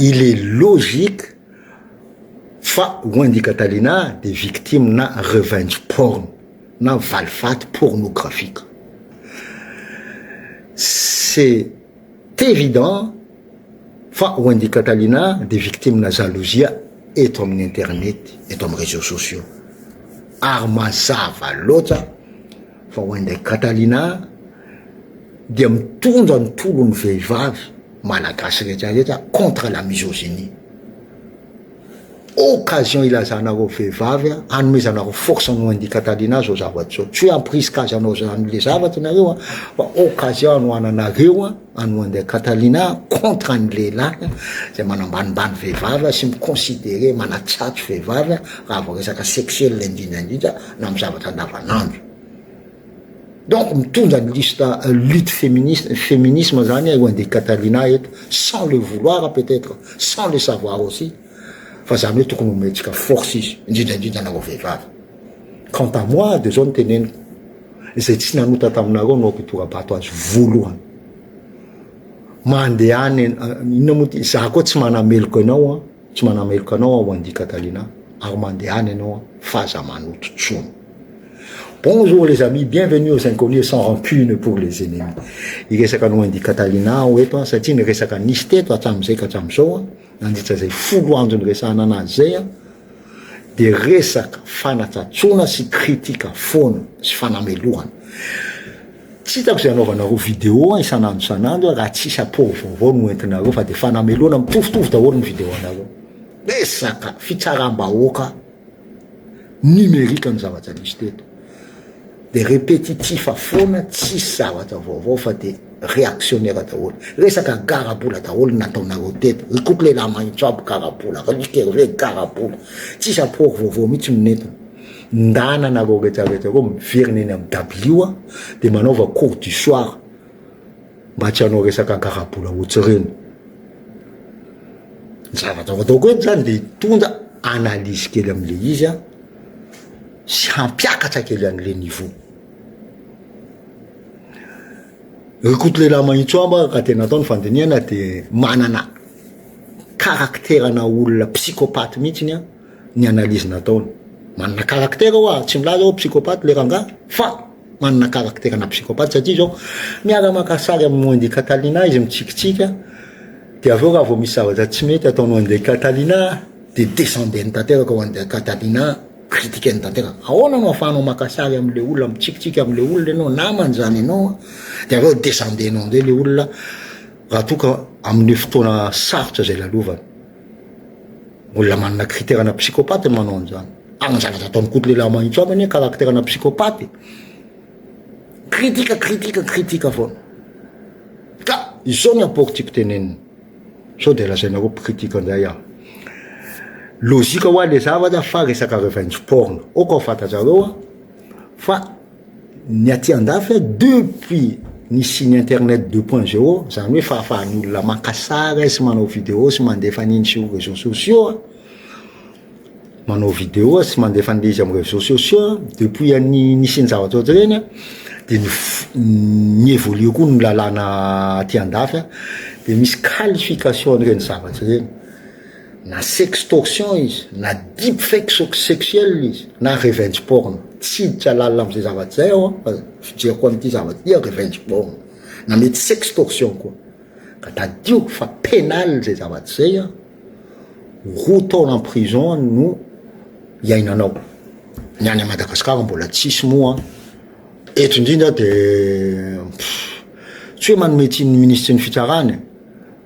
Il est logique fa Wendy Catalina dia victime na revenge porn na valifaty pornographique. C'est évident fa Wendy Catalina dia victime na jalousie eto amin'ny internet, eto amin'ny réseaux sociaux. Ary mazava loatra fa Wendy Catalina dia mitondra ny tolon'ny vehivavy malagasy rehetra rehetra contre la misogynie. Occasion ilazanareo vehivavy hanomezanareo force an'i Wendy Catalina zao zavatra zao. Tsy hoe hampirisika azy hanao an'le zavatra nareo fa occasion hanohananareo an'i Wendy Catalina contre ny lehilahy zay manambanimbany vehivavy sy mi-considerer manatsatso vehivavy raha vao resaka sexuel indrindra indrindra na amin'ny zavatra andavanandro. Donc mitondra ny liste lutte féministe féminisme zany i Wendy Catalina eto sans le vouloir peut-être, sans le savoir aussi fa zany hoe tokony omentsika force izy indrindra indrindra anareo vehivavy. Quant à moi de zao no teneniko, izay tsy nanota taminareo no aoka hitora-bato azy voalohany. Mandehana inona moa ty, za koa tsy manameloka anao an, tsy manameloka anao aho Wendy Catalina ary mandehana ianao an fa aza manoto tsony. Bonjour les amis, bienvenue aux inconnus et sans rancune pour les ennemis. Hiresaka an'i Wendy Catalina aho eto an, satria ny resaka nisy teto hatramin'izay ka hatramin'izao an, nandritra izay 10 andro niresahana anazy izay an, dia resaka fanatsatsoana sy critique foana sy fanamelohana. Tsy hitako izay anaovanareo vidéo an isan'andro isan'andro raha tsisy apport vaovao no entinareo fa dia fanamelohana mitovitovy daholo ny vidéo anareo. Resaka fitsaram-bahoaka numérique ny zavatra nisy teto. Dia répétitif foana tsisy zavatra vaovao fa dia réactionnaire daholo. Resaka garabola daholo ny nataonareo teto. Ry Koto lehilahy mahitsy aby garabola, ry Luc Hervé garabola. Tsisy apport vaovao mihitsy no nentina. Ndana nareo rehetra rehetra reo miverina eny amin'ny W dia manaova cours du soir mba tsy hanao resaka garabola ohatr'ireny. Ny zavatra ho ataoko eto zany dia hitondra analyse kely amin'le izy aho sy hampiakatra kely an'le niveau. Ry Koto lehilahy mahitsy amba ka tena atao ny fandinihana dia manana caractère-na olona psychopathe mihitsiny an ny analyse nataony. Manana caractère hoa, tsy milaza hoe psychopathe le rangahy fa manana caractère-na psychopathe satria zao miara maka sary amin'i Wendy Catalina izy mitsikitsiky dia avy eo raha vao misy zavatra tsy mety ataon'i Wendy Catalina dia descendeny tanteraka Wendy Catalina, critiqueny tanteraka. Ahoana no ahafahanao maka sary amin'le olona, mitsikitsiky amin'le olona ianao, namany zany ianao dia avy eo descendenao indray le olona raha toa ka amin'ny fotoana sarotra izay lalovany. Olona manana critère-na psychopathe no manao an'izany. Ary ny zavatra ataon'i Koto lehilahy mahitsy ao anie caractère-na psychopathe e. Critique, critique, critique foana. Ka izao ny apport tiako tenenina. Sao dia lazainareo mpikritika indray aho. Logique hoa le zavatra fa resaka revenge porn. Aoka ho fantatrareo fa ny aty andafy depuis nisian'ny internet deux point zero, zany hoe fahafahan'ny olona maka sary sy manao video sy mandefa an'iny sur réseaux sociaux, manao video sy mandefa an'le izy amin'ny réseaux sociaux, depuis an'ny nisian'ny zavatra ohatr'ireny de ni-évoluer koa ny lalàna aty andafy de misy qualification an'ireny zavatra ireny. Na sextorsion izy, na deep fake sexuel izy, na revenge porn. Tsy hiditra lalina amin'izay zavatra izay aho an, fa fijeriko an'ity zavatra ity an, revenge porn. Na mety sextorsion koa. Ka tadidio fa penal izay zavatra izay an, 2 taona en prison no iainanao. Ny any Madagascar mbola tsisy moa an. Eto indrindra de tsy hoe manome tsiny ny minisitry ny fitsarana e.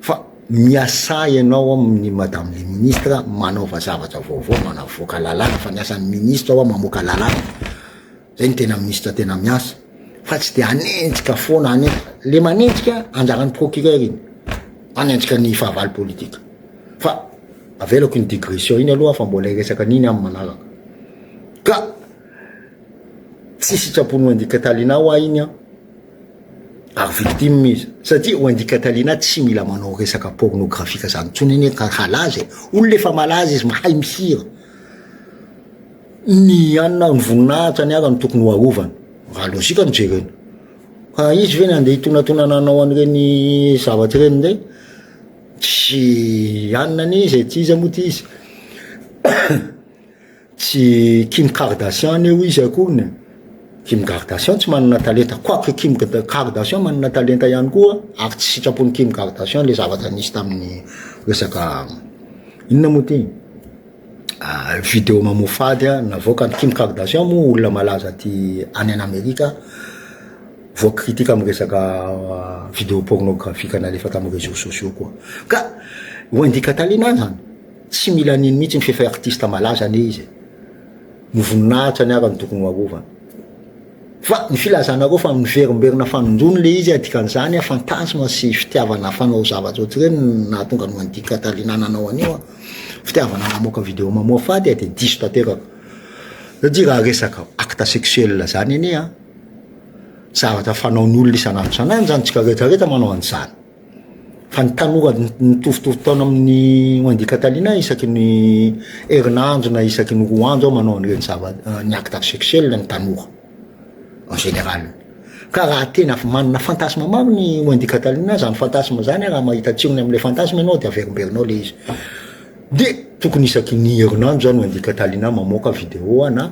Fa miasà ianao amin'ny madame le ministre manaova zavatra vaovao manavoaka lalàna fa ny asan'ny ministre hoa mamoaka lalàna zay ny tena ministre tena miasa fa tsy de hanenjika foana hanenjika le manenjika anjaran'ny procureur iny hanenjika ny fahavalo politika fa avelako iny digression iny aloha fa mbola hiresaka an'iny amin'ny manaraka ka tsy sitrapon'i Wendy Catalina hoa iny an. Ary victime izy. Satria Wendy Catalina tsy mila manao resaka pornographique zany intsony anie ka halaza e. Olona efa malaza izy, mahay mihira. Ny anona, ny voninahitra ny ara no tokony ho arovana. Raha logique no jerena. Ka izy ve nandeha hitonatona nanao an'ireny zavatra ireny indray? Tsy anona anie izy e, tsy iza moa ty izy, tsy Kim Kardashian anie hoy izy akoriny e, Kim Kardashian tsy manana talenta, quoique Kim Kardashian manana talenta ihany koa, ary tsy sitrapon'i Kim Kardashian le zavatra nisy tamin'ny resaka inona moa ty, video mamoafady navoakan'i Kim Kardashian moa olona malaza aty any an'Amerika. Voa-critique amin'ny resaka vidéo pornographique nalefa tamin'ny réseaux sociaux koa. Ka Wendy Cathalina zany tsy mila an'iny mihitsy f'efa artiste malaza anie izy e. Ny voninahitra ny ara no tokony ho arovana. Fa ny filazanareo fa miverimberina fanondroany le izy dikan'izany fantasme sy fitiavana fanao zavatra ohatr'ireny no nahatonga an'i Wendy Cathalina nanao an'io an. Fitiavana namoaka vidéo mamoafady dia diso tanteraka. Satria raha resaka acte sexuel zany anie an. Zavatra fanaon'ny olona isan'andro isan'andro zany, tsika rehetra rehetra manao an'izany. Fa ny tanora mitovitovy taona amin'ny Wendy Cathalina isaky ny herinandro na isaky ny roa andro manao an'ireny zava ny acte sexuel ny tanora en général. Ka raha tena manana fantasme maro ny Wendy Cathalina, zany fantasme zany raha mahita tsirony amin'ilay fantasme ianao de averimberinao le izy. De tokony isaky ny herinandro zany Wendy Cathalina mamoaka vidéo na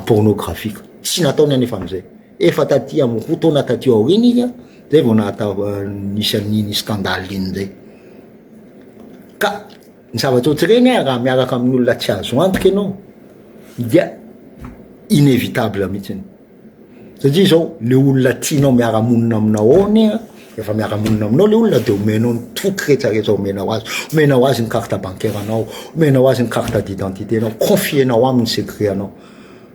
pornographique. Tsy nataony anefa an'izay. Efa taty amin'ny roa taona taty aoriana izy zay vao nahata nisy an'iny scandale iny indray. Ka ny zavatra ohatr'ireny a, raha miaraka amin'ny olona tsy azo antoka ianao dia inévitable mihitsiny. Satria zao le olona tianao miara-monina aminao ao anie rehefa miara-monina aminao le olona de omenao ny toky rehetrarehetra omenao azy, omenao azy ny carte bancaire anao, omenao azy ny carte d'identité nao, confier-nao aminy ny secret anao.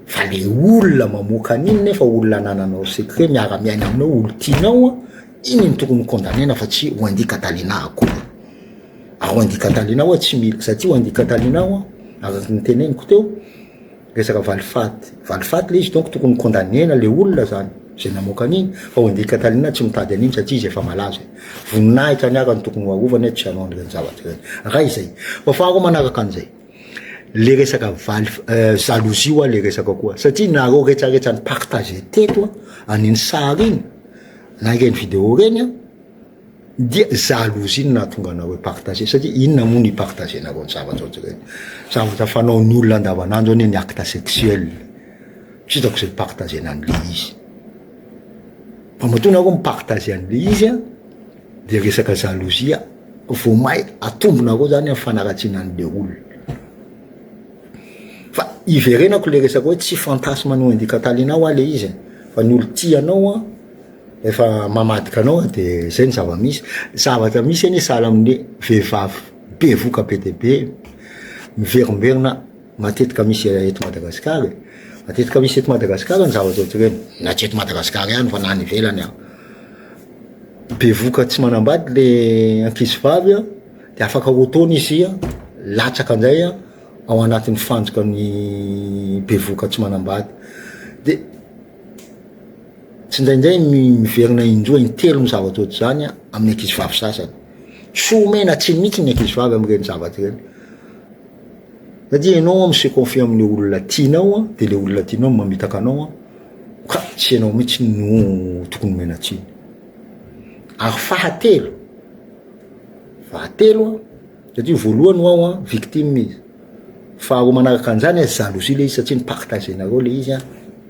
Fa le olona mamoaka an'iny nefa olona anananao secret miara miaina aminao olo tianao an, iny no tokony ho condamnena fa tsy Wendy Catalina akory. Ary Wendy Catalina oa tsy mila, satria Wendy Catalina oa araka ny teneniko teo, resaka valifaty, valifaty le izy donc tokony condamnena le olona zany zay namoaka an'iny, fa Wendy Catalina tsy mitady an'iny satria izy efa malaza e. Voninahitra ny ara no tokony ho arovana tsy hanao an'ireny zavatra ireny. Ray izay. Fa faharoa manaraka an'izay. Le resaka valy jalousie hoa le resaka koa satria nareo retraretra ni partager teto an'iny sary iny na ireny video ireny an dia jalousie no nahatonga anareo hi-partager satria inona moa no hi-partager-nareo ny zavatra ohatr'ireny, zavatra fanaon'ny olona andavanandro anie ny acte sexuel, tsy hitako izay hi-partager-na an'le izy, fa matoa nareo mi-partager an'le izy an dia resaka jalousie vao may atombonareo zany amin'ny fanaratsiana an'le olona. Fa iverenako le resaka hoe tsy fantasme an'i Wendy Cathalina hoa le izy e, fa ny olo tia anao an, efa mamadika anao an, de zay ny zava-misy. Zavatra misy anie sahala amin'ny vehivavy bevoka be dia be miverimberina matetika misy eto Madagasikara e, matetika misy eto Madagasikara ny zavatra ohatr'ireny, na tsy eto Madagasikara ihany fa na any ivelany ary. Bevoka tsy manambady le ankizy vavy a, de afaka roa taona izy a, latsaka ndray a ao anatin'ny fandrika ny bevoka tsy manambady, de tsindraindray miverina indroa intelo ny zavatra ohatr'izany a amin'ny ankizy vavy sasany, tsy omena tsiny mihitsy ny ankizy vavy amin'ireny zavatra ireny, satria ianao mi se confier amin'ny olona tianao a, de le olona tianao no mamitaka anao a. Ka tsy ianao mihitsy no tokony omena tsiny. Ary fahatelo, fahatelo an, satria voalohany ho aho an, victime izy. Faharoa manaraka an'izany an, jalousie le izy satria ni-partager-nareo le izy an,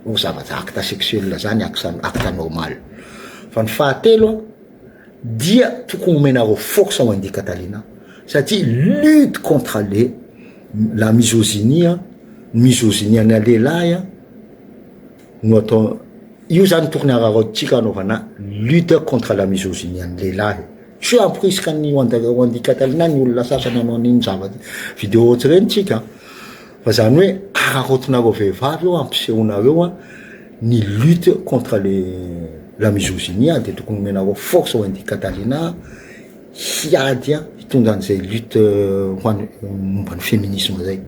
ho zavatra acte sexuel zany, acte acte normal. Fa ny fahatelo an, dia tokony omenareo force ho an'i Catalina satria lutte contre le la misogynie an, misogynie ana lehilahy an, no atao, io zany tokony araraotintsika anaovana lutte contre la misogynie an'ny lehilahy, tsy hoe hamporisika an'i Wendy Catalina ny olona sasany hanao an'iny zavatra video ohatr'ireny tsika fa zany hoe araraotinareo vehivavy io ampisehoanareo an ny lutte contre le la misogynie de tokony omenareo force Wendy Catalina hiady an hitondra an'izay lutte ho an'ny momba ny féminisme zay.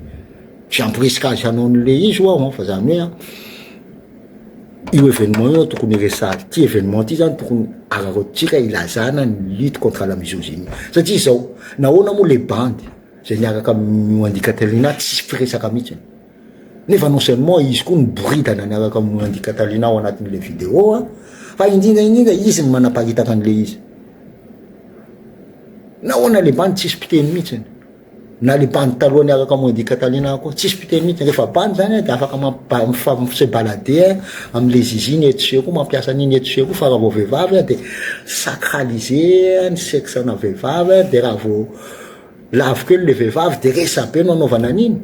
Tsy hamporisika azy hanao an'le izy ho aho an, fa zany hoe an, io événement io tokony hiresahana, ty événement ty zany tokony araraotintsika hilazana ny lutte contre la misogynie, satria zao, nahoana moa le bandy zay niaraka amin'i Wendy Cathalina tsisy mpiresaka mihitsy, nefa non seulement izy koa niboridana niaraka amin'i Wendy Cathalina ao anatin'le vidéo an, fa indrindra indrindra izy no manaparitaka an'le izy. Nahoana le bandy tsisy mpiteny mihitsiny? Na le bandy taloha niaraka am Wendy Catalina koa tsisy mpiteny mihitsy. Rehefa bandy zany de afaka mamp se balader amle zizi ny eto sy eroa, mampiasa an'iny eto sy eroa fa raha vao vehivavy de sacraliser ny sexe ana vehivavy de raha vao lavo kely le vehivavy de resabe no anaovana an'iny.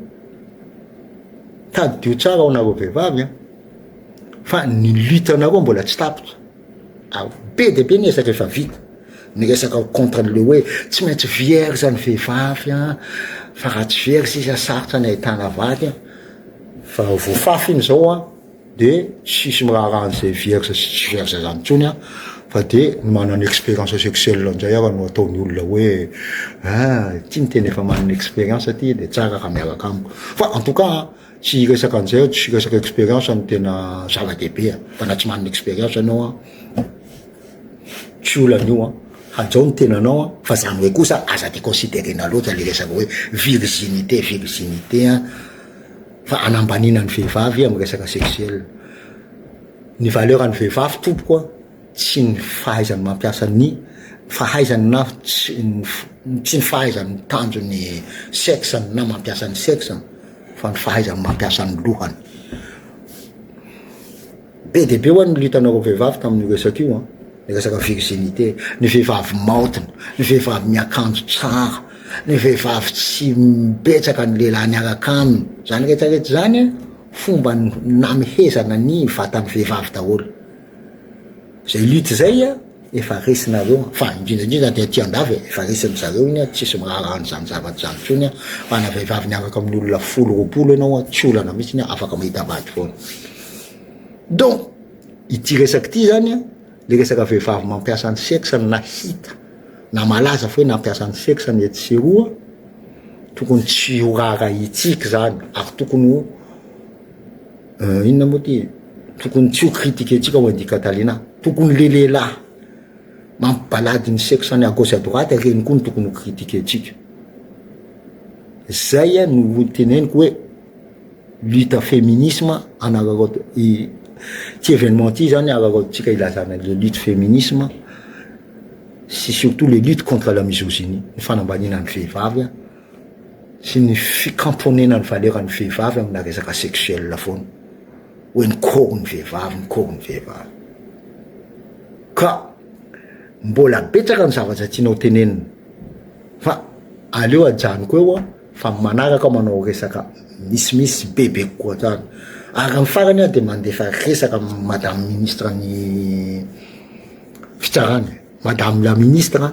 Tadidio tsara ho anareo vehivavy an, fa ny lutte anareo mbola tsy tapitra. Ary be dia be ny ezaka efa vita, ny resaka contre an'le hoe tsy maintsy vierge ny vehivavy an, fa raha tsy vierge izy an sarotra ny ahitana vady an, fa voafafy iny zao an, de tsisy miraharaha an'izay vierge sy tsy vierge zany intsony an, fa de ny manana expérience sexuelle ndray ara no ataon'ny olona hoe ah ty ny tena efa manana expérience ty de tsara raha miaraka amiko, fa en tout cas an. Tsy hiresaka an'izay aho, tsy resaka expérience no tena zava-dehibe a, fa na tsy manana expérience ianao an, tsy olana io an, hajao ny tenanao an, fa zany hoe kosa aza de considerena loatra le resaka hoe virginité virginité an, fa anambaniana ny vehivavy amin'ny resaka sexuel, ny valeur an'ny vehivavy tompoko an, tsy ny fahaizany mampiasa ny fahaizany na tsy ny tsy ny fahaizany mitanjo ny sexe-ny na mampiasa ny sexe-ny fa ny fahaizany mampiasa ny lohany. Be dia be ho'a ny lutte-nareo vehivavy tamin'io resaka io an, ny resaka virginité, ny vehivavy maotina, ny vehivavy miakanjo tsara, ny vehivavy tsy betsaka ny lehilahy miaraka aminy, zany rehetra rehetra zany an fomba namehezana ny vatan'ny vehivavy daholo. Zay lutte zay a efa resinareo fa indrindra indrindra de aty andafy e, efa resin zareo iny a, tsisy miraharaha an'izany zavatra zany tsony a, fa na vehivavy miaraka amin'ny olona folo 20 ianao a tsy olana mihitsiny a, afaka mahita vady foana. Donc ity resaka ity zany a, le resaka vehivavy mampiasa ny sexe na hita na malaza fa hoe nampiasa ny sexe ny etsy sy eroa, tokony tsy ho raharahiantsika zany ary tokony ho Inona moa ty? Tokony tsy ho critiquer-tsika Wendy Catalina. Tokony le lehilahy mampibalady ny sexe any à gauche à droite ireny koa no tokony ho critiquer-tsika. Zay no teneniko hoe lutte féminisme anararaoty ity événement ity zany araraotintsika ilazana le lutte féminisme sy surtout le lutte contre la misogynie, ny fanambaniana ny vehivavy. sy ny fikamponena ny valeur ny vehivavy amina resaka sexuel foana hoe ny corps ny vehivavy ny corps ny vehivavy ka mbola betsaka ny zavatra tianao tenenina fa aleo ajanoko eo a fa manaraka aho manao resaka misimisy bebe kokoa hatrany ary amin'ny farany aho de mandefa resaka madame ministre ny fitsarana madame la ministre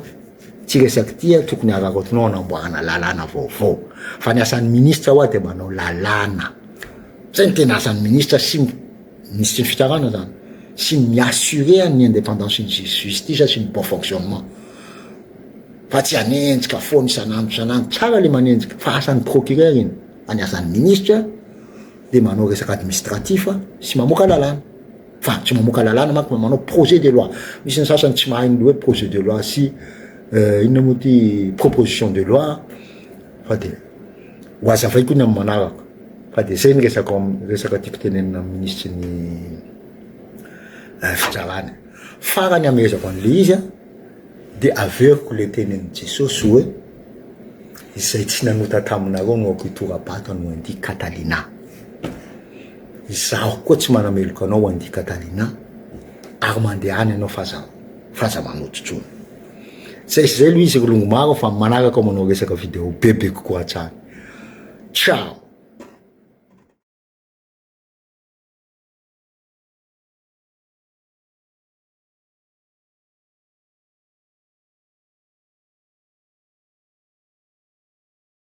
Tsy resaka ity a, tokony araraotinao hanamboarana lalàna vaovao. Fa ny asan'ny ministra hoa dia manao lalàna. Zay no tena asan'ny ministra sy minisitry ny fitsarana zany. Sy ny mi-assurer ny indépendance ny justice sy ny bon fonctionnement. Fa tsy hanenjika foana isan'andro isan'andro. Tsara le manenjika fa asan'ny procureur iny. Fa ny asan'ny ministra dia manao resaka administratif sy mamoaka lalàna. Fa tsy mamoaka lalàna manko fa manao projet de loi. Misy ny sasany tsy mahay ny hoe projet de loi sy inona moa ty proposition de loi fa de ho azavaiko iny amin'ny manaraka. Fa de zay ny resaka resaka tiako tenenina amin'ny minisitry ny fitsarana. Farany amehezako an'le izy a de averiko le tenin'i Jesosy hoe izay tsy nanota taminareo no aoka hitora-bato an'i Wendy Catalina. Izaho koa tsy manameloka anao Andy Catalina ary mandehana ianao f'aza f'aza manoto intsony. Zay sy zay aloha izy ry longo maro fa manaraka aho manao resaka video bebe kokoa hatrany. Ciao.